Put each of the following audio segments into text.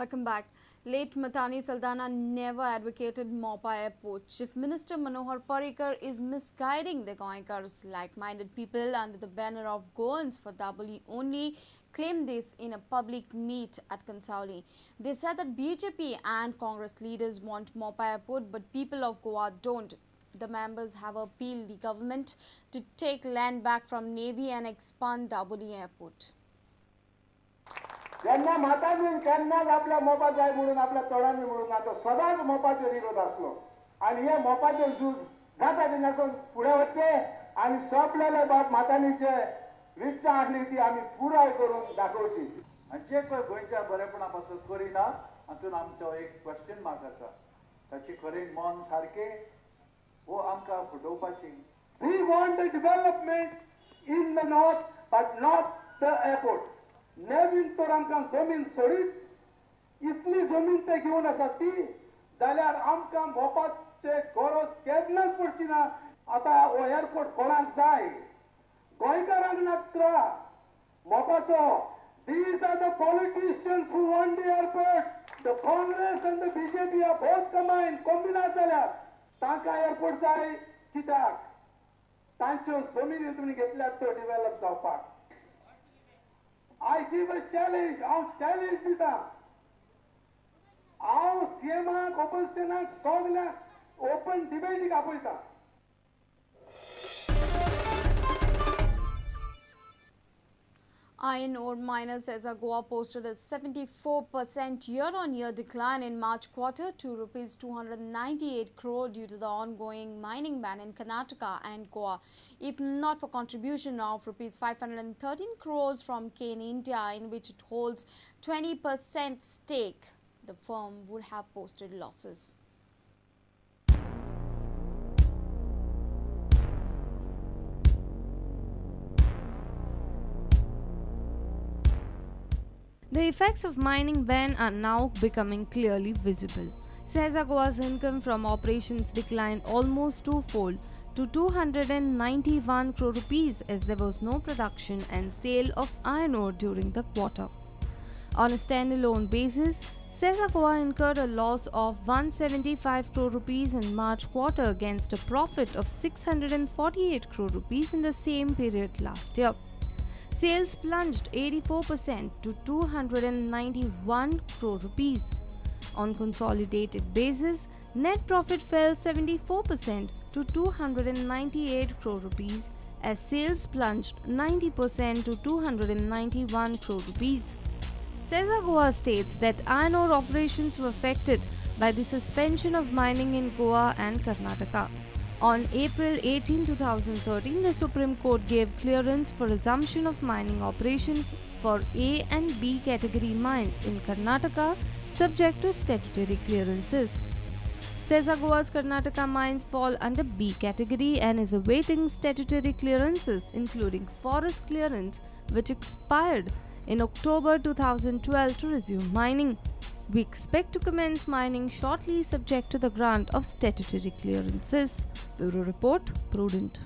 Welcome back. Late Matanhy Saldanha never advocated Mopa Airport. Chief Minister Manohar Parrikar is misguiding the Goenkars. Like-minded people under the banner of Goans for Dabolim only claimed this in a public meet at Cansaulim. They said that BJP and Congress leaders want Mopa Airport, but people of Goa don't. The members have appealed the government to take land back from Navy and expand Dabolim Airport. जेन्ना मातांनी केन्नाच आपल्या मोपा जाय म्हणून आपल्या तोंडांनी म्हणून ना, तो सदांच मोपाचेर विरोध आसलो आनी हे मोपाचेर झूज जाता तेन्नासून फुडें वचचें आनी सोंपलेले बाब मातांनीचे इच्छा आसली ती आमी पुराय करून दाखोवची. आनी जे पळय गोंयच्या बरेपणा पासून करिना हातून आमचो एक क्वेश्चन मार्क आसा. ताची खरें मन सारकें वो आमकां फटोवपाची. We want the development in the north but not the airport. Naveen तर आमकां जमीन सोडीत इतली जमीन ते घेवन आसा ती जाल्यार आमकां मोपाचे गरज केन्नाच पडची ना. आतां हो एअरपोर्ट कोणाक जाय? गोंयकारांक नाका मोपाचो. These are the politicians who want the airport. The Congress and the BJP are both combined, combined जाल्यार तांकां एअरपोर्ट जाय कित्याक? तांच्यो जमीन तुमी घेतल्यात त्यो डिवेलप जावपाक. I give a challenge. हांव चॅलेंज दिता. हांव सीएमाक ऑपोजिशनाक सगल्यांक ओपन डिबेटीक आपयता. Iron ore miner Sesa Goa posted a 74% year-on-year decline in March quarter to rupees 298 crore due to the ongoing mining ban in Karnataka and Goa. If not for contribution of rupees 513 crores from Cairn India, in which it holds 20% stake, the firm would have posted losses. The effects of mining ban are now becoming clearly visible. Sesa Goa's income from operations declined almost twofold to 291 crore rupees as there was no production and sale of iron ore during the quarter. On a standalone basis, Sesa Goa incurred a loss of 175 crore rupees in March quarter against a profit of 648 crore rupees in the same period last year. Sales plunged 84% to 291 crore rupees. On consolidated basis, net profit fell 74% to 298 crore rupees as sales plunged 90% to 291 crore rupees. Sesa Goa states that iron ore operations were affected by the suspension of mining in Goa and Karnataka. On April 18, 2013, the Supreme Court gave clearance for resumption of mining operations for A and B category mines in Karnataka, subject to statutory clearances. Sesa Goa's Karnataka mines fall under B category and is awaiting statutory clearances, including forest clearance, which expired in October 2012 to resume mining. We expect to commence mining shortly, subject to the grant of statutory clearances. Bureau Report, Prudent.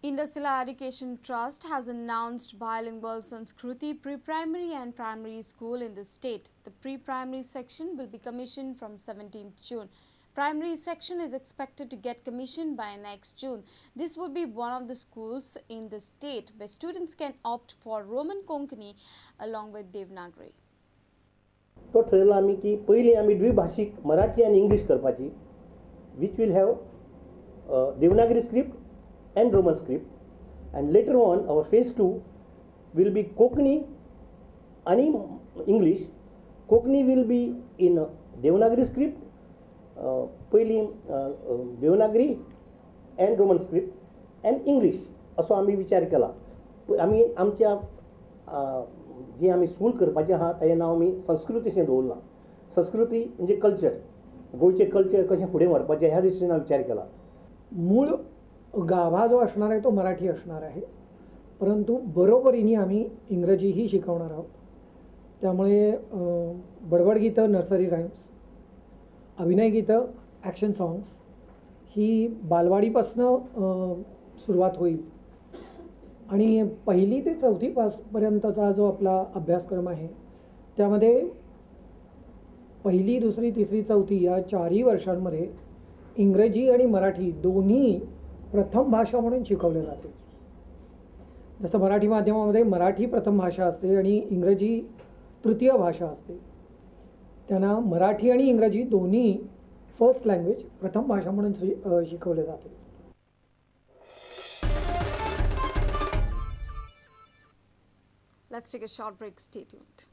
Indasila Education Trust has announced bilingual Sanskruti pre-primary and primary school in the state. The pre-primary section will be commissioned from 17th June. Primary section is expected to get commissioned by next June. This would be one of the schools in the state where students can opt for Roman Konkani along with Devanagari. तो ठरयला आमी की पयलीं आमी द्विभाशीक मराठी आनी English करपाची, which will have Devanagari script and Roman script, and later on our phase 2 will be Konkani आनी English. Konkani will be in Devanagari script, पयलीं Devanagari and Roman script and English असो आमी विचार केला. आमी आमच्या जी आमी स्कूल करपाचें आहा ताजें नांव आमी संस्कृती अशें दवरलां. संस्कृती म्हणजे कल्चर, गोंयचें कल्चर कशें फुडें व्हरपाचें ह्या दृश्टीन हांवें विचार केला. मूळ गाभा जो असणार आहे तो मराठी असणार आहे, परंतु बरोबरीने आम्ही इंग्रजीही शिकवणार आहोत. त्यामुळे बडबड गीतं, नर्सरी राईम्स, अभिनय गीतं, ॲक्शन सॉंग्स ही बालवाडीपासनं सुरुवात होईल आणि पहिली ते चौथी पासपर्यंतचा जो आपला अभ्यासक्रम आहे त्यामध्ये पहिली, दुसरी, तिसरी, चौथी या चारही वर्षांमध्ये इंग्रजी आणि मराठी दोन्ही प्रथम भाषा म्हणून शिकवले जाते. जसं मराठी माध्यमामध्ये मराठी प्रथम भाषा असते आणि इंग्रजी तृतीय भाषा असते, त्यांना मराठी आणि इंग्रजी दोन्ही फर्स्ट लँग्वेज प्रथम भाषा म्हणून शिकवले जाते. Let's take a short break. Stay tuned.